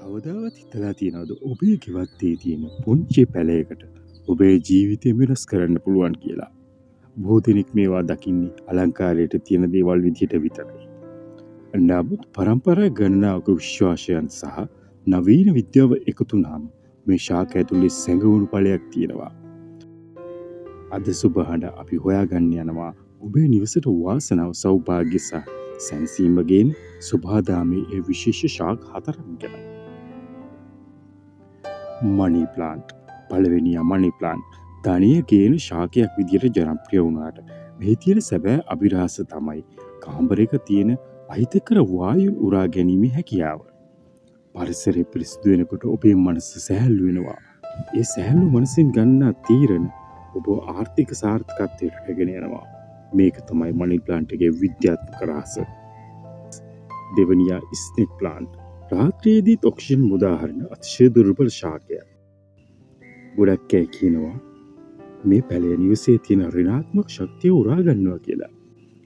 කවදාවත් හිතලා තියෙනවද ඔබේ ගෙවත්තේ තියෙන පුංචි පැලයකට ඔබේ ජීවිතය වෙනස් කරන්න පුළුවන් කියලා? බොහෝ දෙනෙක් මේවා දකින්නේ අලංකාරයට තියෙන දේවල් විදිහට විතරයි. නමුත් පරම්පරා ගණනාවක විශ්වාසයන් සහ නවීන විද්‍යාව එකතු වුණාම මේ ශාක ඇතුලේ සැඟවුණු ඵලයක් තියෙනවා. අද සුබහඬ අපි හොයාගන්න යනවා ඔබේ නිවසට වාසනාව, සෞභාග්‍ය සහ සැනසීම ගේන සුබාදාමේ ඒ විශේෂ ශාක හතරක් ගැන. මනි ප්ලාන්ට්. පළවෙනියා මනි ප්ලාන්ට්. ධනය ගේන ශාකයක් විදියට ජනප්‍රිය වුණාට මෙහි තියෙන සැබෑ අභිරහස තමයි කාමරයක තියෙන අහිතකර වායු උරා ගැනීමේ හැකියාව. පරිසරය පිරිසිදු වෙනකොට ඔබේ මනස සැහැල්ලු වෙනවා. ඒ සැහැල්ලු මනසින් ගන්නා තීරණ ඔබ ආර්ථික සාර්ථකත්වයට රැගෙන යනවා. මේක තමයි මනි ප්ලාන්ට් එකේ විද්‍යාත්මක රහස. දෙවනියා ස්නේක් ප්ලාන්ට්. රාත්‍රියේදීත් ඔක්සිජන් මුදාහරින අතිශය දුර්වල ශාකයක්. ගොඩක් අය කියනවා මේ පැලය නිවසේ තියෙන ඍණාත්මක ශක්තිය උරා ගන්නවා කියලා.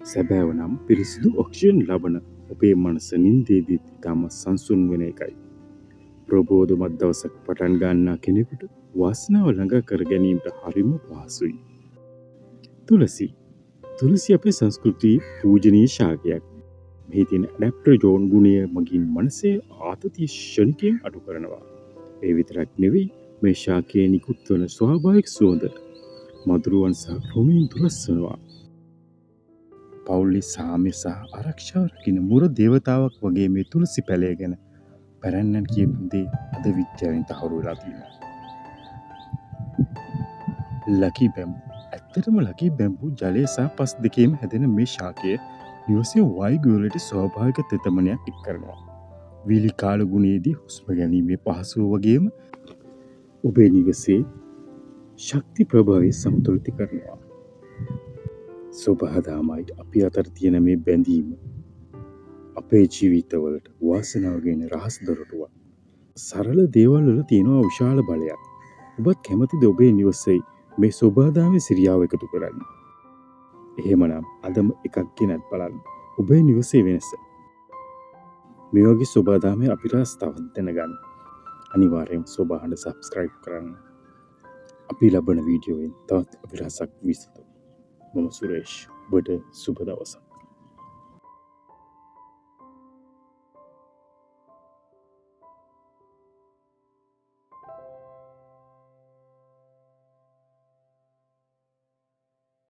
සැබෑව නම් පිරිසිදු ඔක්සිජන් ලබන ඔබේ මනස නින්දේදීත් ඉතාම සංසුන් වෙන එකයි. ප්‍රබෝධමත් දවසක් පටන් ගන්නා කෙනෙකුට වාසනාව ළඟා කර ගැනීමට හරිම පහසුයි. තුලසි. තුලසි අපේ සංස්කෘතියේ පූජනීය ශාකයක්. මෙහි තියෙන ඇඩැප්ටෝජන් ගුණය මගින් මනසේ ආතතිය ක්ෂණිකයෙන් අඩු කරනවා. ඒ විතරක් නෙවෙයි, මේ ශාකයේ නිකුත් වන ස්වාභාවික සුවඳ මදුරුවන් සහ කෘමීන් දුරස්වනවා. පවුලේ සාමය සහ ආරක්ෂාව රකින මුර දේවතාවක් වගේ මේ තුලසි පැලය ගැන පැරැන්නන් කියපු දේ අද විද්‍යාවෙන් තහවුරු වෙලා තියෙනවා. ලකී බැම්බු. ඇත්තටම ලකී බැම්බු ජලය සහ පස් දෙකේම හැදෙන මේ ශාකය නිවසේ වායු ගෝලයට ස්වාභාවික තෙතමනයක් එක් කරනවා. වීලි කාලගුණයේදී හුස්ම ගැනීමේ පහසුව වගේම ඔබේ නිවසේ ශක්ති ප්‍රභාවය සමතුලිත කරනවා. සොබාදහමයි අපි අතර තියෙන මේ බැඳීම අපේ ජීවිතවලට වාසනාව ගෙන රහස් දොරටුවක්. සරල දේවල් වල තියෙනවා විශාල බලයක්. ඔබත් කැමතිද ඔබේ නිවසේ මේ සොබාදහමේ සිරියාව එකතු කරන්න? එහෙමනම් අදම එකක් ගෙනත් බලන්න. ඔබේ නිවසේ වෙනස. මේ වගේ සොබාදහමේ අභිරහස් තවත් දැනගන්න. අනිවාර්යයෙන්ම සොබාහඬ සබ්ස්ක්‍රයිබ් කරන්න. අපි ලබන වීඩියෝවෙන් තවත් අභිරහසක් විසඳමු. මම සුරේෂ්. ඔබට සුබ දවසක්.